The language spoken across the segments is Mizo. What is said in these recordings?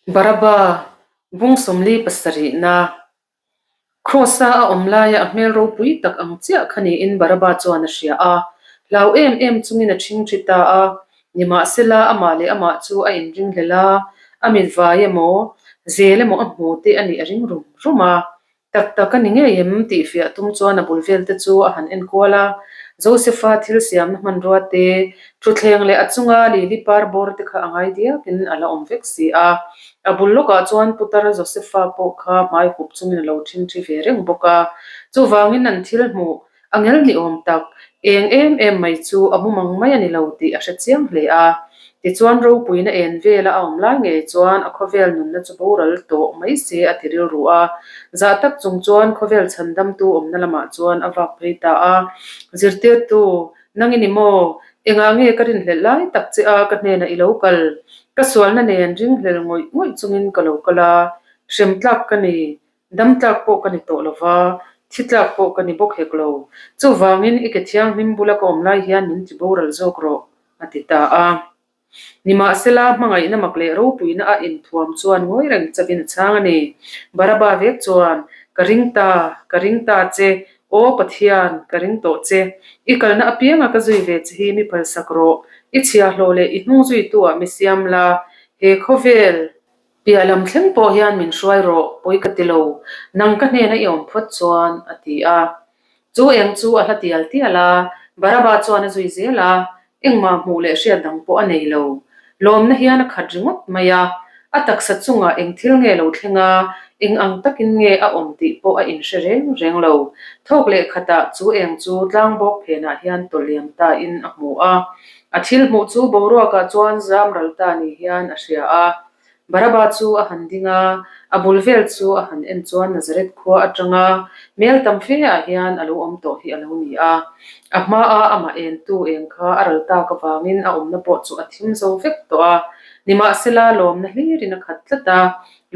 Baraba, bung 47na, Kraws-a a awm laia a hmel ropui tak ang chiah kha niin Baraba chuan a hria a, hlau em em chungin a ṭhingṭhi ta a. Nimahsela, amah leh amah chu a inringhlel a, a mit vai emaw, zel emaw a hmu te a nih a ring rum rum a. Tak tak a ni ngei em tih fiah tum chuan a bul vel te chu a han en kual a, Josepha thil siamna hmanrua te, thutthleng leh a chunga lili par bawr te kha a ngai diakin a la awm vek si a. A bul lawkah chuan putar Josepha pawh kha hmai hup chungin a lo ṭhingṭhi ve reng bawk a, chuvangin an thil hmuh A ngel ni awm tak, eng em em mai chu a mumang mai a ni lo tih a hre chiang hle a. Tichuan ropuina en vela a awm lai ngei chuan a khawvel nunna chu boral tawh mai se a ti rilru a. Zah tak chung chuan khawvel chhandamtu awmna lamah chuan a vak phei ta a. Zirtirtu, nang i ni maw? Engah nge ka rinhlelh lai tak che a ka hnenah i lo kal? Ka sualna nen ringhlel ngawih ngawih chungin ka lo kal a, hrem tlak ka ni. Dam tlak pawh ka ni tawh lo va, thi tlak pawh ka ni bawk hek lo. Chuvangin i ke thianghlim bula ka awm lai hian min ti boral zawk rawh, a ti ta a. Nimahsela, hmangaihna mak leh ropuina a inthuam chuan ngawi reng chauhin a chhang a ni. Baraba vek chuan, Ka ring ta, ka ring ta che, aw Pathian, ka ring tawh che. I kalna apianga ka zui ve che hi mi phalsak rawh. I chhiahhlawh leh i hnung zuituah mi siam la, he khawvel, Piah lam thleng pawh hian min hruai rawh, pawi ka ti lo, nang ka hnena i awm phawt chuan, a ti a. Chu eng chu a hla tial tial a, Baraba chuan a zui zel a, engmah hmuh leh hriat dang pawh a nei lo. Lawmna hian a khat ringawt mai a, a taksa chungah eng thil nge lo thleng a, eng ang takin nge a awm tih pawh a inhre reng reng lo. Thawk leh khatah chu eng chu tlangbawk phenah hian tawlh liam tain a hmu a, A thil hmuh chu boruakah chuan zam ral ta ni hian a hria a. Baraba chu a han ding a, a bul vel chu a han en chuan Nazareth khua atanga mel tam fe ah hian a lo awm tawh hi a lo ni a. A hmaa amah entu eng kha a ral tak avangin a awmna pawh chu a thim zo vek tawh a. Nimahsela lawmna hlirin a khat tlat a,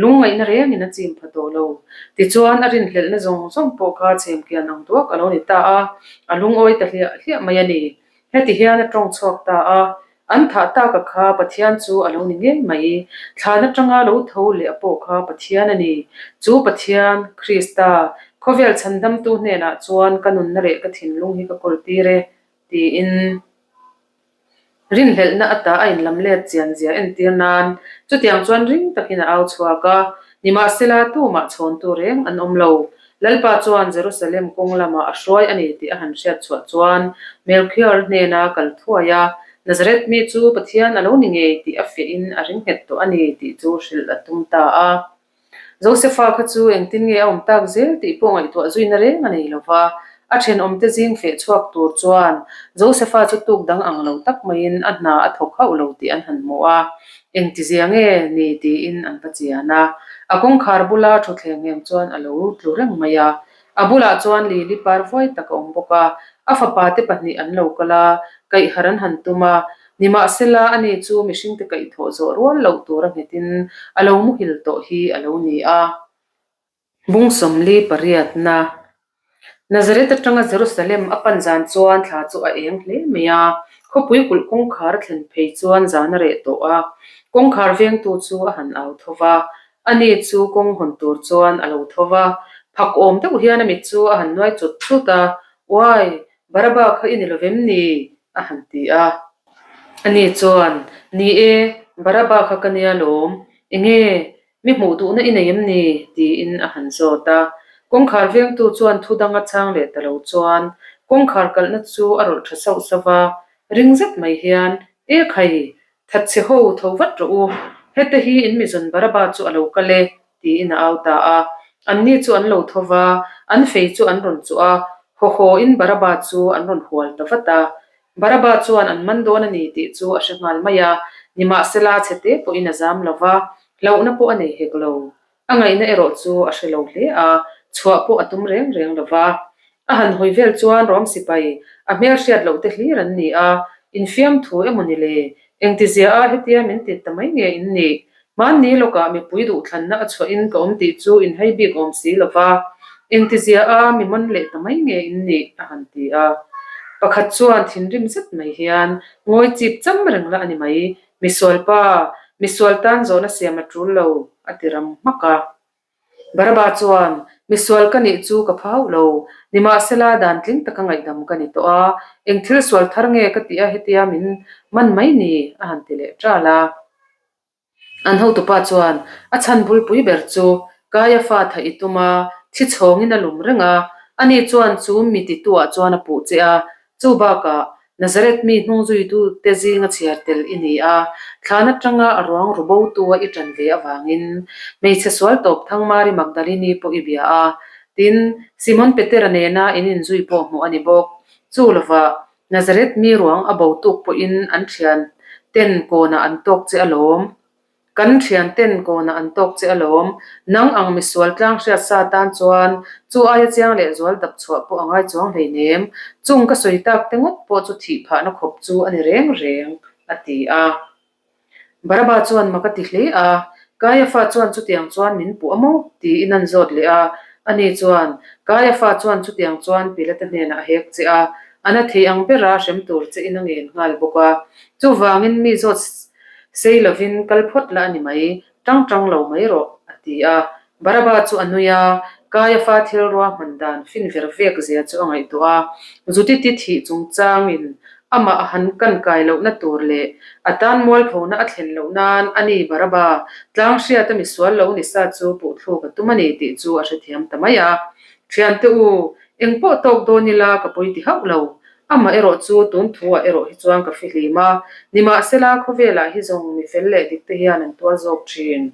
lungngaihna rengin a chim pha tawh lo. Tichuan a rinhlelhna zawng zawng pawh kha chhemkian ang duak a lo ni ta a, a lungawi ta hliah hliah mai a ni. Heti hian a tawng chhuak ta a, An thah taka kha Pathian chu a lo ni ngei mai. Thlan atanga lo tho leh a pawh kha Pathian a ni. Chu Pathian, Krista, khawvel chhandamtu hnenah chuan ka nunna leh ka thinlung hi ka kawl tir e, tiin rinhlelhna ata a inlam let chian zia entir nan chutiang chuan ring takin a au chhuak a. Nimahsela, tumah chhawntu reng an awm lo. Lalpa chuan Jerusalem kawng lamah a hruai a ni tih a han hriat chhuah chuan Melchior hnena kal thuai a, Nazareth mi chu Pathian a lo ni ngei tih a fiahin a ring nghet tawh a ni tih chu hrilh a tum ta a. Josefa kha chu engtin nge a awm tak zel tih pawh ngaihtuah zuina reng a nei lo va, a thenawmte zing feh chhuak tur chuan Josefa chu tuk dang ang lo tak maiin a hna a thawk hauh lo tih an han hmu a. Engtizia nge ni tiin an va chian a, a kawngkhar bula thutthleng ngheng chuan a lo tlu reng mai a. A bulah chuan Lili par vuai tak a awm bawk a, a fapa te pahnih an lo kal a, kaihharh an han tum a. Nimahsela, ani chu mihringte kaihthawh zawh rual loh tura nghetin a lo muhil tawh hi a lo ni a. Bung 48na Nazareth atanga Jerusalem a pan zan chuan thla chu a eng hle mai a, khawpui kulh kawngkhar a thlen phei chuan zan a reh tawh a, kawngkhar vengtu chu a han au tho va, ani chu kawng hawn tur chuan a lo tho va, phak awm deuh hian a mit chu a han nuai chut chut a, Uai, Baraba kha i ni lo vem ni? a han ti a. Ani chuan, Ni e, Baraba kha ka nia lawm, enge Mi hmuh duhna i nei em ni? tiin a han zawt a. Kawngkhar vengtu chuan thu danga chhang leh ta lo chuan kawngkhar kalhna chu a rawlh tha sauh sauh va, ring zet mai hian, E khai, thatchhe ho tho vat rawh u, hete hi in mizawn Baraba chu a lo kal e, tiin a au ta a. Anni chu an lo tho va, an fei chu an rawn chuh a, haw haw in Baraba chu an rawn hual ta vat a. Baraba chuan an man dawn a ni tih chu a hre nghal mai a, nimahsela chhete pawhin a zam lo va, hlauhna pawh a nei hek lo. A ngaihna erawh chu a hre lo hle a, chhuah pawh a tum reng reng lo va. A han hawi vel chuan Rom sipai, a hmel hriat loh te hlir an ni a, infiamthu emaw ni le, engtizia a hetia min tit ta mai nge in nih? Hmanni lawkah mipui duhthlanna a chhuahin ka awm tih chu inhei bik awm si lo va, engtizia a mi man leh ta mai nge in nih? a han ti a. Pakhat chuan thinrim zet mai hian, Ngawi chip cham reng la a ni mai, misualpa. Misual tan zawhna siam a tul lo, a ti ram hmak a. Baraba chuan, Misual ka nih chu ka pha hauh lo, nimahsela dan tling taka ngaihdam ka ni tawh a, eng thil sual thar nge ka tih a hetia min man mai ni? a han ti leh ṭal a. An hotupa chuan a chhan bulpui ber chu Kaiafa tha i tum a, thi chhawngin a lum reng a, ani chuan chu mi tituah chuan a puh che a, chu bakah Nazareth mi hnungzuitute zinga chhiar tel i ni a, thlan atanga a ruang ru botua i ṭan ve avangin hmeichhe sual tawp thang Mari Magdalini pawh i bia a, tin, Simon Petera nena in inzui pawh hmuh a ni bawk. Chu lovah Nazareth mi ruang a bo tuk pawhin an thian ten kawnah an tawk che alawm. Kan thian ten kawnah an tawk che alawm. Nang ang misual tlang hriat sa tan chuan chu aia chiang leh zual dap chhuah pawh a ngai chuang hleinem. Chung ka sawi tak te ngawt pawh chu thih phahna khawp chu a ni reng reng, a ti a. Baraba chuan mak a ti hle a, Kaiafa chuan chutiang chuan min puh a maw? tiin an zawt leh a. Ani chuan, Kaiafa chuan chutiang chuan Pilata hnenah a hek che a, a na thei ang bera hrem tur che in a ngen nghal bawk a. Chuvangin mi zawt sei lovin kal phawt la a ni mai, tang tang lo mai rawh, a ti a. Baraba chu a nui a, Kaiafa thil ruahman dan fin ver vek zia chu a ngaihtuah a, Zutiti thih chungchangin amah a han kan kai lohna tur leh a tan mualphona a thlen loh nan a ni Baraba tlang hriata misual lo ni sa chu puhthluk a tum a ni tih chu a hrethiam ta mai a. Thiante u, eng pawh tawk dawn ila ka pawi ti hauh lo. Amah erawh chu tun thuah erawh hi chuan ka fihlim a, nimahsela khawvelah hi zawng mi fel leh dik te hian an tuar zawk thin.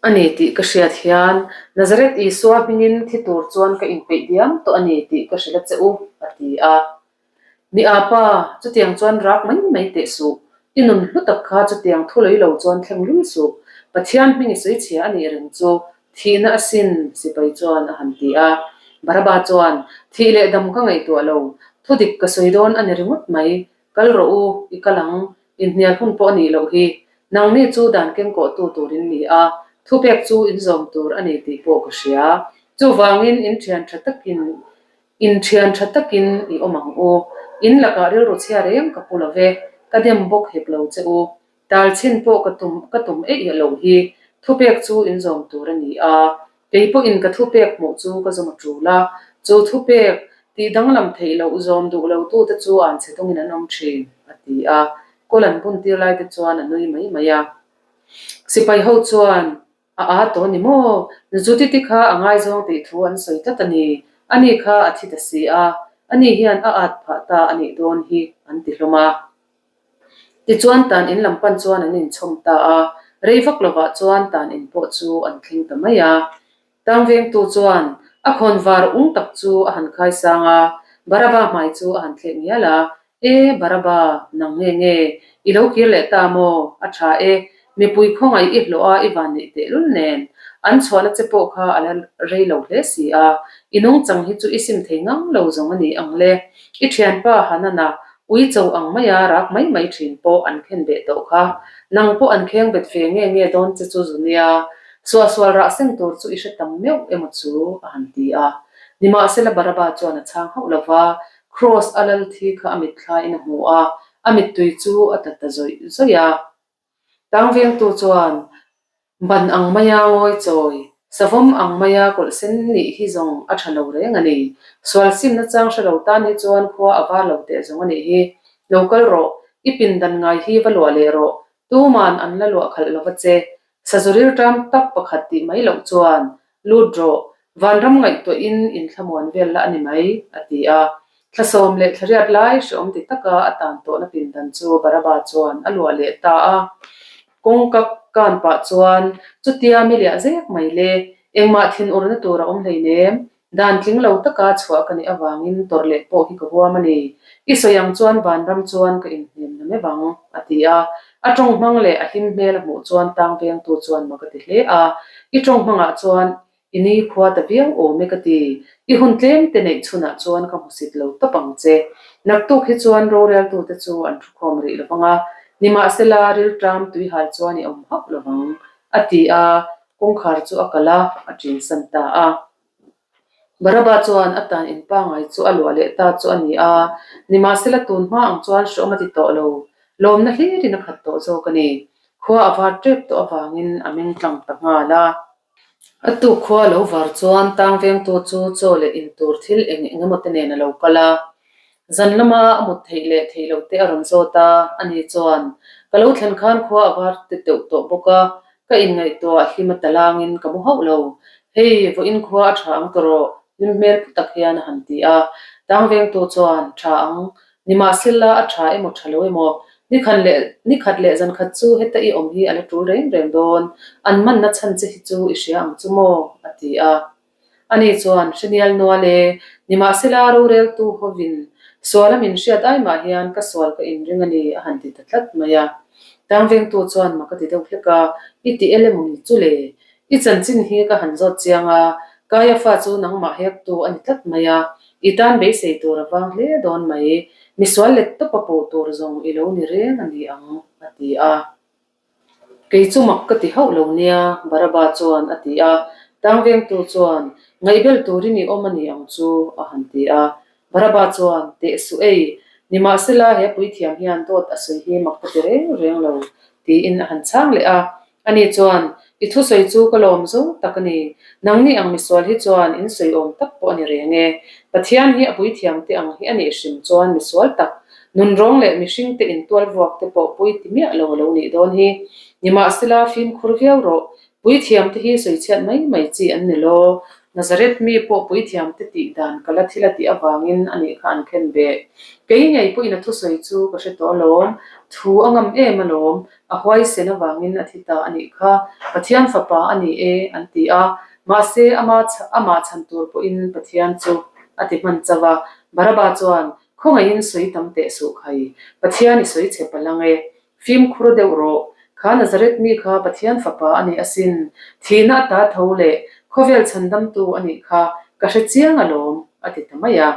A ni tih ka hriat hian Nazareth Isua hmingin thi tur chuan ka inpeih diam tawh a ni tih ka hrilh a che u, a ti a. Mi a pa, chutiang chuan rak mai mai teh suh. I nun hlu tak kha chutiang thu lei lo chuan thleng lul suh. Pathian hming i sawi chhia a nih reng chu thihna asin, sipai chuan a han ti a. Baraba chuan, Thih leh dam ka ngaihtuah lo, thu dik ka sawi dawn a ni ringawt mai. Kal rawh u, i kal ang, Inhnial hun pawh a nih loh hi. Nangni chu dan kengkawhtu tur in ni a, thupek chu in zawm tur a ni tih pawh ka hria. Chuvangin in thian tha takin in thian tha takin i awm ang u. In lakah rilru chhia reng ka pu lo ve, ka dem bawk hek lo che u. Tal chhin pawh ka tum ka tum eih loh hi. Thupek chu in zawm tur a ni a, Kei pawhin ka thupek hmuh chu ka zawm a tul a, chu thupek tih danglam theih loh zawm duh lo tute chu an chhe tawngin an awm thin, a ti a. Kawl an bun tir lai te chuan a nui mai mai a. Sipai ho chuan, A aa tawh ni maw? Zutiti kha a ngaizawng tih thu an sawi tlat a ni. Ani kha a thi ta si a, ani hian a at phah ta a nih dawn hi, an ti hlawm a. Tichuan tan in lam pan chuan an inchhawm ta a, rei vak lovah chuan tan in pawh chu an thleng ta mai a. Tangvengtu chuan a khawnvar ung tak chu a han khai sang a, Baraba hmai chu a han thlek ngial a, E Baraba, nang nge nge, i lo kir leh ta maw? A tha e, mipui khawngaih i hlawh a i van neih tehlul nen, an chhuahna che pawh kha a la rei lo hle si a, i nungchang hi chu i sim thei ngang lo zawng a ni ang le. I thianpa Hanana Ui cho ang maia rak mai mai thin pawh an khen beh tawh kha. Nang pawh an kheng bet ve nge nge dawn che chu zu nia. Suahsual rah seng tur chu i hre tam meuh emaw chu a han ti a. Nimahsela Baraba chuan a chhang hauh lo va, Kraws a lal thi kha a mitthlaiin a hmu a, a mittui chu a tla ta zawih zawih a. Tangvengtu chuan ban ang maia ngawi chawi, savawm ang maia kawlh sen nih hi zawng a tha lo reng a ni. Sual simna chang hre lo tan hi chuan khua a var lo teh zawng a nih hi. Lo kal rawh, i pindan ngai hi va luah leh rawh, tuman an la luah khalh lova che. Sazu rilṭam tak pakhat tih mai loh chuan Lut rawh, vanram ngaihtuahin inthlamuan vel la a ni mai, a ti a. Thlasawm leh thlariat lai hreawm ti taka a tan tawhna pindan chu Baraba chuan a luah leh ta a. Kawngka kan pah chuan chutia mi liah zek mai le, engmah thinurna tur a awm hleinem, dan tling lo taka chhuah ka nih avangin tawrh leh pawh hi ka huam a ni. I sawi ang chuan vanram chuan ka inhnem na meuh ang, a ti a. A tawng hmang leh a hlim hmel a hmuh chuan tang vengtu chuan mak a ti hle a, I tawng hmangah chuan i ni khua ta viau awm e ka ti, i hun tlem te neih chhunah chuan ka hmusit lo tawp ang che. Naktuk hi chuan roreltute chu an thukhawm rih lo vang a, nimahsela rilṭam tuihal chuan i awm hauh lo vang, a ti a, kawngkhar chu a kalh a, a ṭinsan ta a. Baraba chuan a tan in pangai chu a luah leh ta chu a ni a, nimahsela tun hma ang chuan hreawm a ti tawh lo, lawmna hlirin a khat tawh zawk a ni. Khua a var tep tawh avangin a meng tlang ta nghal a. A tuk khua lo var chuan tang vengtu chu chaw leh in tur thil eng eng emaw te nen a lo kal a. Zan lama a mut theih leh theih loh te a rawn zawt a, ani chuan, Ka lo thlen khan khua a var ti teuh tawh bawk a, ka inngaihtuah hlim a talangin ka mu hauh lo. Hei, vawiin khua a tha ang tawh rawh, hlim hmel pu tak hian a han ti a. Tang vengtu chuan, Tha ang, Nimahsela a tha emaw tha lo emaw, nikhat leh nikhat leh zankhat chu heta i awm hi a la tul reng reng dawn, an manna chhan che hi chu i hria ang chu maw? a ti a. Ani chuan, Hre nial nual e, nimahsela roreltu hovin suala min hriat ai mah hian ka sual ka inring a ni a han ti ta tlat mai a. Tangvengtu chuan mak a ti deuh hlek a, I ti el emaw ni chu le? I chanchin hi ka han zawt chiang a, Kaiafa chu nangmah hektu a ni tlat mai a, i tan beisei tur a vang hle dawn mai, misual let tawpa puh tur zawng i lo ni reng a ni ang, a ti a. Kei chu mak ka ti hauh lo nia, Baraba chuan a ti a, tangvengtu chuan, Ngaihbel turin i awm a ni ang chu, a han ti a. Baraba chuan, Teh suh ei, nimahsela he puithiam hian dawt a sawi hi mak ka ti reng reng lo, tiin a han chhang leh a. Ani chuan, I thusawi chu ka lawm zo tak a ni. Nangni ang misual hi chuan in sawi awm tak pawh a ni reng e. Pathian hi a puithiam te ang hi a nih hrim chuan misual tak, nunrawng leh mihring te intual vuak te pawh pui ti miah lo a lo nih dawn hi. Nimahsela fimkhur viau rawh. Puithiam te hi sawichhiat mai mai chi an ni lo. Nazareth mi pawh puithiam te tih dan ka la thil a tih avangin a nih kha an khen beh. Kei ngei pawhin a thusawi chu ka hre tawh alawm. Thu a ngam em alawm. A huaisen avangin a thi ta a nih kha, Pathian fapa a ni e, an ti a. Mahse, ama amah chhan tur pawhin Pathian chu a ti hman chauh a. Baraba chuan, Khawngaihin sawi tam teh suh khai, Pathian i sawi chhe palang e. Fimkhur deuh rawh. Kha Nazareth mi kha Pathian fapa a ni asin, thihna ata tho leh khawvel chhandamtu a nih kha ka hre chiang alawm, a ti ta mai a.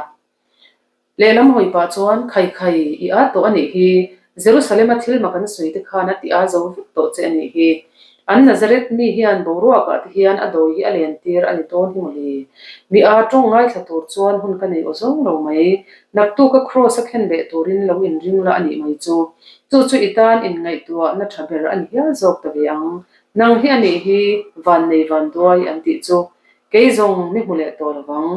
Lehlam hawi pah chuan, Khai khai, i â tawh a nih hi, Jerusalem-a thil mak an sawi te khan a ti â zo vek tawh che a nih hi. An Nazareth mi hian boruakah te hian a dawi hi a len tir a ni dawn hi mawle. Mi â tawng ngaithla tur chuan hun ka nei aw zawng lo mai. Naktuka Kraws a khen leh turin lo inring la a nih mai chu. Chu chu i tan inngaihtuahna tha ber a ni hial zawk ta ve ang. Nang hi a nih hi van nei van duai an tih chu. Kei zawng mi hmu leh tawh lo vang.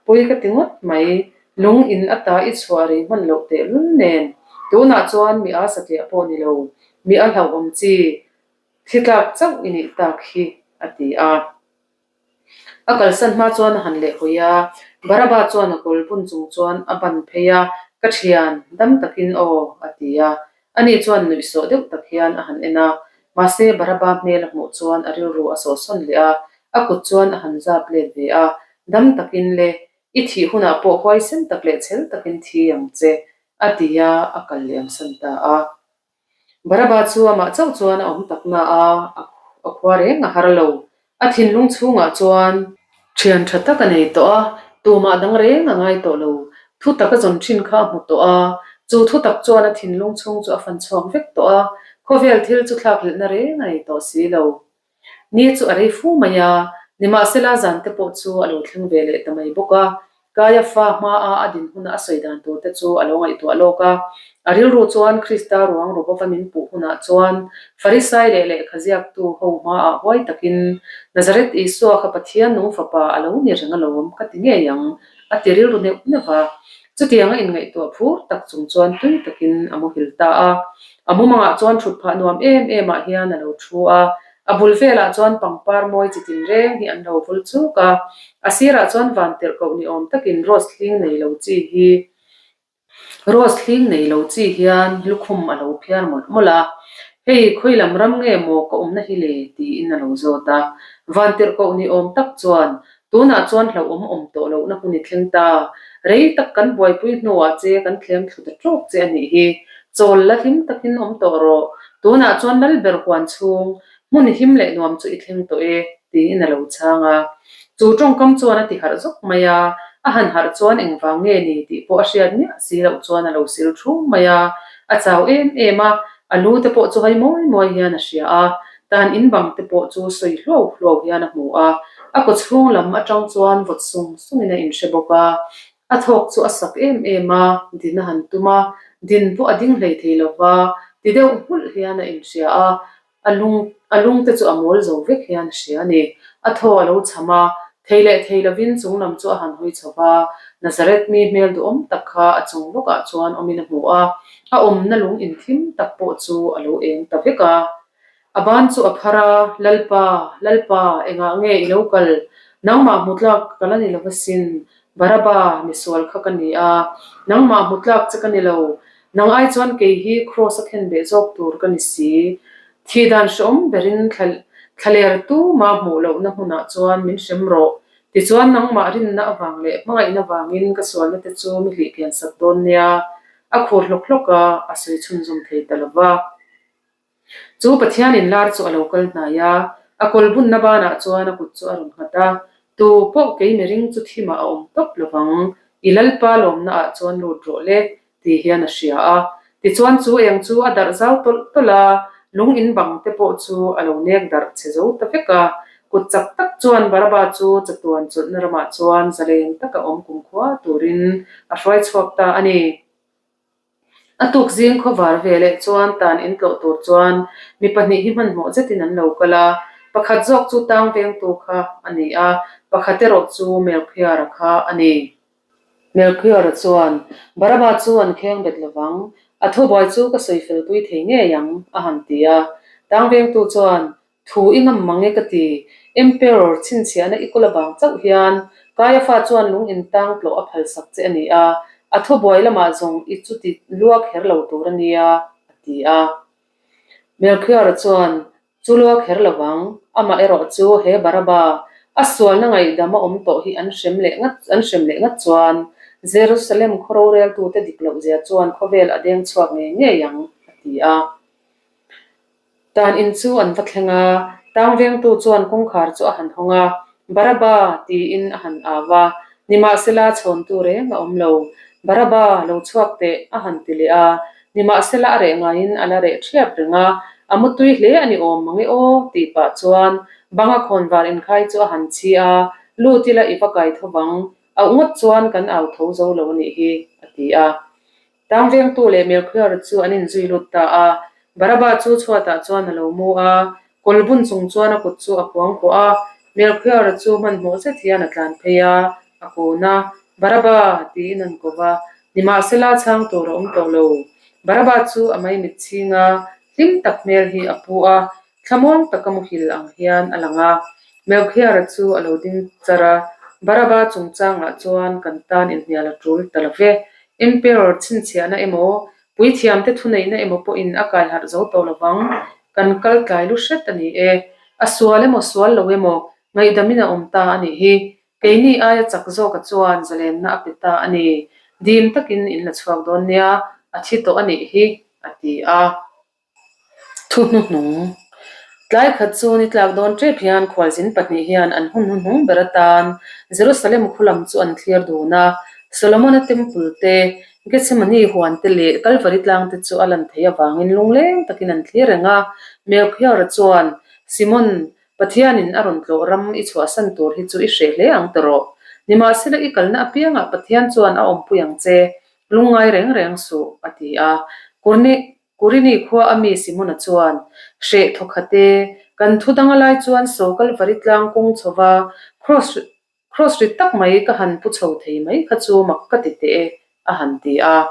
Pui ka ti ngawt mai, lung in ata i chhuah rei hman loh tehlul nen, tunah chuan mi a satliah pawh ni lo, mi a hlauhawm chi thi tlak chauh i nih tak hi, a ti a. A kalsan hma chuan a han leh hawi a, Baraba chuan a kawl bun chung chuan a ban phei a, Ka thian, dam takin aw, a ti a. Ani chuan nuihsawh deuh tak hian a han en a, mahse Baraba hmel a hmuh chuan a rilru a sawhsawn leh a, a kut chuan a han zap let ve a, Dam takin le, i thih hunah pawh huaisen tak leh chhel takin thi ang che, a ti a, a kal liamsan ta a. Baraba chu amah chauh chuan a awm tak na a, a khua reng a har lo. A thinlung chhungah chuan thian tha tak a nei tawh a, tumah dang reng a ngai tawh lo. Thu tak a zawn thin kha a hmu tawh a, chu thu tak chuan a thinlung chhung chu a fan chhuak vek tawh a, khawvel thil chu thlakhlelhna reng a nei tawh si lo. Ni chu a rei fu mai a, nimahsela zan te pawh chu a lo thleng ve leh ta mai bawk a. Kaiafa hmaa a din huna a sawi dan tur te chu a lo ngaihtuah lawk a. A rilru chuan Krista ruang Robova min puh hunah chuan Farisai leh lehkha ziaktu ho hmaah huai takin Nazareth Isua kha Pathian nung fapa a lo ni reng alawm ka ti ngei ang a ti rilru neuh neuh va. Chutianga inngaihtuah phur tak chung chuan tui takin a muhil ta a. A mumangah chuan thut phah nuam em em ah hian a lo thu a, a bul velah chuan pangpar mawi chi tin reng hi an lo vul chuk a, a sirah chuan van tirh koh ni awm takin rose hling nei lo chi hi rose hling nei lo chi hian lukhum a lo phiar mawlh mawlh a, hei khawi lam ram nge maw ka awmna hi le tiin a lo zawt a, van tirh koh ni awm tak chuan Tunah chuan hlauhawm awm tawh lohna hun i thleng ta. Rei tak kan buaipui hnuah che kan thlem thlu ta tawk che a nih hi. Chawl la hlim takin awm tawh rawh. Tunah chuan Lalber huan chhung, hmun him leh nuam chu i thleng tawh e, tiin a lo chhang a. Chu tawngkam chuan a ti harh zawk mai a, a han harh chuan engvang nge ni tih pawh a hriat miah si loh chuan a lo sil thum mai a. A chau em em a, a lu te pawh chu hai mawi mawi hian a hria a. Tan in bang te pawh chu sawi hluau hluau hian a hmu a, a kaw chhung lam atang chuan vawt sung sungin a inhre bawk a. A thawk chu a sak em em a, din a han tum a, din pawh a ding hlei thei lo va, ti deuh nghulh hian a inhria a. A lung a lung te chu a mawl zo vek hian a hria a ni. A thaw a lo cham a, thei leh thei lovin chung lam chu a han hawi chho va, Nazareth mi hmel duhawm tak kha a chung lawkah chuan awmin a hmu a, a awmna lung inthim tak pawh chu a lo eng ta vek a. A ban chu a phar a, Lalpa, Lalpa, engah nge i lo kal? Nangmah hmu tlak ka la ni lo asin, Baraba, misual kha ka ni a, nangmah hmu tlak che ka ni lo, nang ai chuan kei hi Kraws a khen beh zawk tur ka ni si. Thih dan hrehawm berin thlaler tuma hmuh lohna hmunah chuan min hrem rawh. Tichuan nangmah rinna avang leh hmangaihna vangin ka sualna te chu mi hlih pian sak dawn nia. A khur hlawk hlawk a, a sawi chhunzawm thei ta lo va. Chu Pathian inlar chu a lo kal hnai a, a kawl bunna banah chuan a kut chu a rawn nghat a, Tu pawh kei miring chu thimah a awm tawp lovang, i Lalpa lawmna ah chuan lut rawh le, ti hian a hria a. Tichuan chu eng chu a darh zau tawlh tawlh a, lung in bang te pawh chu a lo nek darh chhe zo ta vek a. Kut chak tak chuan Baraba chu chatuan chawlhna ramah chuan zaleng taka awm kumkhua turin a hruai chhuak ta a ni. A tuk zing khawvar ve leh chuan tan in tlawh tur chuan mi pahnih hi hmanhmawh zetin an lo kal a, pakhat zawk chu tang vengtu kha a ni a, pakhat erawh chu Melkhiara kha a ni. Melkhiara chuan, Baraba chu an kheng bet lovang, a thubuai chu ka sawi felpui thei ngei ang, a han ti a. Tang vengtu chuan, Thu i ngam mang e ka ti. Emperor chhinchhiahna i kawl avang chauh hian Kaiafa chuan lung in tang tlawh a phalsak che a ni a, a thubuai lamah zawng i chuti lua kher lo tur a nia, a ti a. Melchior-a chuan, Chu lua kher lo vang, amah erawh chu he Baraba, a sualna ngaihdam a awm tawh hi an hrem leh ngat an hrem leh ngat chuan Jerusalem khaw roreltute dik loh zia chuan khawvel a deng chhuak ngei ngei ang, a ti a. Tan in chu an va thleng a, tang vengtu chuan kawngkhar chu a han hawng a, Baraba! tiin a han au a, nimahsela chhawntu reng a awm lo. Baraba, lo chhuak teh! a han ti leh a, nimahsela a reh ngaiin a la reh ṭhiap reng a, a mutui hle a ni awm mang e aw tih pah chuan banga khawnvar inkhai chu a han chhi a, Lut ila i va kai tho vang, auh ngawt chuan kan au tho zo lo a nih hi, a ti a. Tang vengtu leh Melchior chu an inzui lut ta a. Baraba chu chhuatah chuan a lo mu a, kawl bun chung chuan a kut chu a kuang kuah a. Melchior chu hmanhmawh zet hian a tlan phei a, a kun a, Baraba! tiin an ko va. Nimahsela chhang tur a awm tawh lo. Baraba chu a maimit chhing a, hlim tak hmel hi a pu a, Thlamuang taka muhil ang hian a lang a, Melchior-a chu a lo ding char a, Baraba chungchangah chuan kan tan inhnial a tul ta lo ve. Emperor chhinchhiahna emaw, puithiamte thuneihna emaw pawhin a kai harh zo tawh lo vang, kan kal tlai lu hret a ni e. A sual emaw sual lo emaw, ngaihdamin a awm ta a nih hi. Keini aia chak zawka chuan zalenna a pe ta a ni. Dim takin in la chhuak dawn nia, a thi tawh a nih hi, a ti a. Thu hnuhnung. Tlai khat chu ni tlak dawn tep hian khualzin pahnih hian an hun hnuhnung ber atan Jerusalem khu lam chu an thlir dun a. Solomon-a Temple te, Gethsemane huan te leh Kalvari tlang te chu a lan theih avangin lungleng takin an thlir reng a. Melchior-a chuan, Simon, Pathianin a rawn tlawh ram i chhuahsan tur hi chu i hreh hle ang tawh. Nimahsela i kalna apiangah Pathian chuan a awmpui ang che. Lungngai reng reng suh, a ti a. Kurni Kurini khua a mi Simona chuan, Hreh thawkhat e, kan thu dang a lai chuan saw Kalvari tlang kawng chhova Kraws Kraws rit tak mai ka han pu chho thei mai kha chu mak ka ti teh e, a han ti a.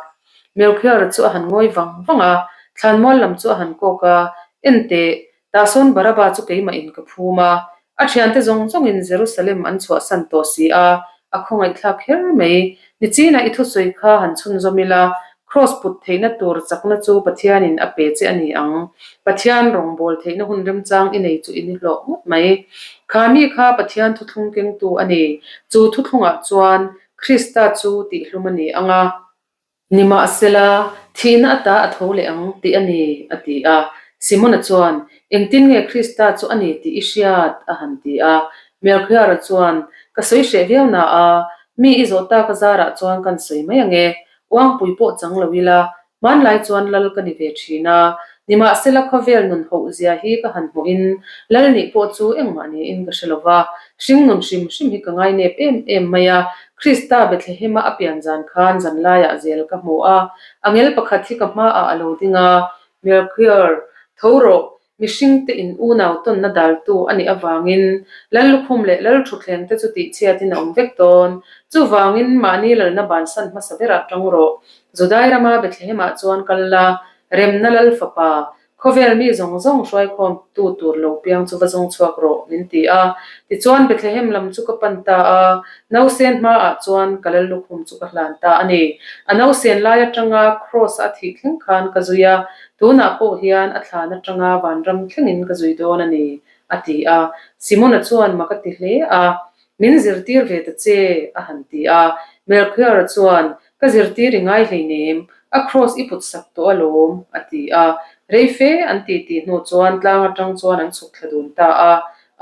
Melchior-a chu a han ngawi vang vang a, thlanmual lam chu a han kawk a, En teh, tah sawn Baraba chu keimah in ka phum a, A thiante zawng zawngin Jerusalem an chhuahsan tawh si a, a khawngaihthlak kher mai. Nichinah i thusawi kha han chhunzawm ila, Kraws put theihna tur chakna chu Pathianin a pe che a ni ang. Pathian rawngbâwl theihna hun remchang i nei chu i ni hlawh ngawt mai. Kha mi kha Pathian thuthlung kengtu a ni. Chu thuthlungah chuan Krista chu tihhlum a ni ang a. Nimahsela, thihna ata a tho leh ang tih a ni, a ti a. Simona chuan, Engtin nge Krista chu a ni tih i hriat? a han ti a. Melchior-a chuan, Ka sawi hreh viau na a, mi i zawh tak a zarah chuan kan sawi mai ang e. Uangpui pawh chang lo ila, hmanlai chuan lal ka ni ve thin a. Nimahsela khawvel nun hoh zia hi ka han hmuhin lal nih pawh chu engmah niin ka hre lo va, hringnun hrim hrim hi ka ngainep em em mai a, Krista Bethlehema a pian zan khan zanlaiah zel ka hmu a, angel pakhat hi ka hmaah a lo ding a, Melchior, tho rawh! Mihringte in unau tawnna daltu a nih avangin Lal lukhum leh Lal thutthleng te chu tihchhiatin a awm vek dawn. Chuvangin mahni lalna bansan hmasa berah tang rawh. Judai rama Bethlehemah chuan kal la, remna Lal fapa, Khawvel mi zawng zawng hruaikhawm tu tur lo piang chu va zawng chhuak rawh, min ti a. Tichuan Bethlehem lam chu ka pan ta a, nausen hmaah chuan ka lal lukhum chu ka hlan ta a ni. A nausen lai atanga Kraws a thih thleng khan ka zui a, tunah pawh hian a thlan atanga vanram thlengin ka zui dawn a ni, a ti a. Simona chuan mak a ti hle a, Min zirtir ve ta che, a han ti a. Melchior-a chuan, Ka zirtir i ngai hleinem, a kraws i put sak tawh alawm, a ti a. Rei fe an ti tih hnu chuan tlang atang chuan an chhuk thla dun ta a.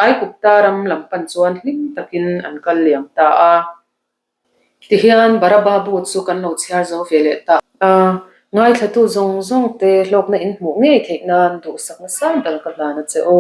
Aikupta ram lam pan chuan hlim takin an kal liam ta a. Tihian Baraba bu chu kan lo chhiar zo ve leh ta a. Ngaithlatu zawng zawng te hlawkna in hmuh ngei theih nan duhsakna sang ber ka hlan a che u.